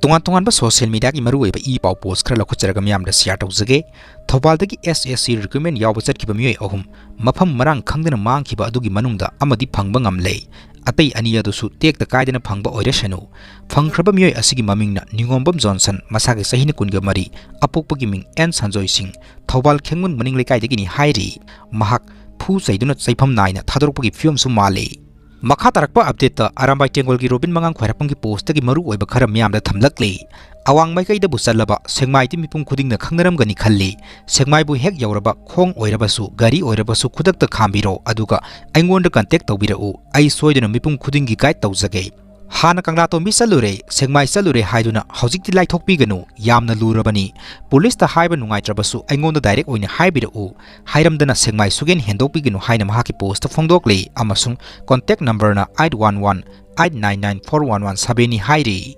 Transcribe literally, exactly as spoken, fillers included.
ꯇꯣꯉꯥꯟ ꯇꯣꯉꯥꯟꯕ social mediaꯒꯤ ꯃꯔꯨꯑꯣꯏꯕ ꯏ ꯄꯥꯎ post ꯈꯔ ꯂꯧꯈꯠꯆꯔꯒ ꯃꯤꯌꯥꯝꯗ share ꯇꯧꯖꯒꯦ꯫ ꯊꯧꯕꯥꯜꯗꯒꯤ S S C recruitment ꯌꯥꯎꯕ ꯆꯠꯈꯤꯕ ꯃꯤꯑꯣꯏ ꯑꯍꯨꯝ ꯃꯐꯝ ꯃꯔꯥꯡ ꯈꯪꯗꯅ ꯃꯥꯡꯈꯤꯕ ꯑꯗꯨꯒꯤ ꯃꯅꯨꯡꯗ ꯑꯃꯗꯤ ꯐꯪꯕ ꯉꯝꯂꯦ꯫ ꯑꯇꯩ ꯑꯅꯤ ꯑꯗꯨꯁꯨ ꯇꯦꯛꯇ ꯀꯥꯏꯗꯅ ꯐꯪꯕ ꯑꯣꯏꯔꯁꯅꯨ꯫ ꯐꯪꯈ꯭ꯔꯕ ꯃꯤꯑꯣꯏ ꯑꯁꯤꯒꯤ ꯃꯃꯤꯡꯅ ꯅꯤꯉꯣꯝꯕꯝ ꯖꯣꯟꯁꯟ, ꯃꯁꯥꯒꯤ ꯆꯍꯤꯅ ꯀꯨꯟꯒ ꯃꯔꯤ, ꯑꯄꯣꯛꯄꯒꯤ ꯃꯤꯡ ꯑꯦꯟ ꯁꯟꯖꯣꯏ ꯁꯤꯡ, ꯊꯧꯕꯥꯜ ꯈꯦꯡꯉꯨꯟ ꯃꯅꯤꯡ ꯂꯩꯀꯥꯏꯗꯒꯤꯅꯤ ꯍꯥꯏꯔꯤ꯫ ꯃꯍꯥꯛ ꯐꯨ ꯆꯩꯗꯨꯅ ꯆꯩꯐꯝ ꯅꯥꯏꯅ ꯊꯥꯗꯣꯔꯛꯄꯒꯤ ꯐꯤꯕꯝꯁꯨ ꯃꯥꯜꯂꯤ꯫ ꯃꯈꯥ ꯇꯥꯔꯛꯄ updateꯇ ꯑꯔꯥꯝꯕꯥꯏ ꯇꯦꯡꯒꯣꯜꯒꯤ ꯔꯣꯕꯤꯟ ꯃꯉꯥꯡ ꯈ꯭ꯋꯥꯏꯔꯥꯛꯄꯝꯒꯤ postꯇꯒꯤ ꯃꯔꯨ ꯑꯣꯏꯕ ꯈꯔ ꯃꯤꯌꯥꯝꯗ ꯊꯝꯂꯛꯂꯤ꯫ ꯑꯋꯥꯡ ꯃꯥꯏꯀꯩꯗꯕꯨ ꯆꯠꯂꯕ ꯁꯦꯛꯃꯥꯏꯗꯤ ꯃꯤꯄꯨꯝ ꯈꯨꯗꯤꯡꯅ ꯈꯪꯅꯔꯝꯒꯅꯤ ꯈꯜꯂꯤ꯫ ꯁꯦꯛꯃꯥꯏꯕꯨ ꯍꯦꯛ ꯌꯧꯔꯕ ꯈꯣꯡ ꯑꯣꯏꯔꯕꯁꯨ ꯒꯥꯔꯤ ꯑꯣꯏꯔꯕꯁꯨ ꯈꯨꯗꯛꯇ ꯈꯥꯝꯕꯤꯔꯣ, ꯑꯗꯨꯒ ꯑꯩꯉꯣꯟꯗ contact ꯇꯧꯕꯤꯔꯛꯎ꯫ ꯑꯩ ꯁꯣꯏꯗꯅ ꯃꯤꯄꯨꯝ ꯈꯨꯗꯤꯡꯒꯤ guide ꯇꯧꯖꯒꯦ꯫ ꯍꯥꯟꯅ ꯀꯪꯂꯥꯇꯣꯝꯕꯤ ꯆꯠꯂꯨꯔꯦ, ꯁꯦꯛꯃꯥꯏ ꯆꯠꯂꯨꯔꯦ ꯍꯥꯏꯗꯨꯅ ꯍꯧꯖꯤꯛꯇꯤ ꯂꯥꯏꯊꯣꯛꯄꯤꯒꯅꯨ, ꯌꯥꯝꯅ ꯂꯨꯔꯕꯅꯤ꯫ Policeꯇ ꯍꯥꯏꯕ ꯅꯨꯡꯉꯥꯏꯇ꯭ꯔꯕꯁꯨ ꯑꯩꯉꯣꯟꯗ direct ꯑꯣꯏꯅ ꯍꯥꯏꯕꯤꯔꯛꯎ꯫ ꯍꯥꯏꯔꯝꯗꯅ ꯁꯦꯛꯃꯥꯏ ꯁꯨꯛꯍꯦꯟ ꯍꯦꯟꯗꯣꯛꯄꯤꯒꯅꯨ ꯍꯥꯏꯅ ꯃꯍꯥꯛꯀꯤ postꯇ ꯐꯣꯡꯗꯣꯛꯂꯤ ꯑꯃꯁꯨꯡ contact numberꯅ eight one one eight nine nine four one one sevenꯅꯤ ꯍꯥꯏꯔꯤ꯫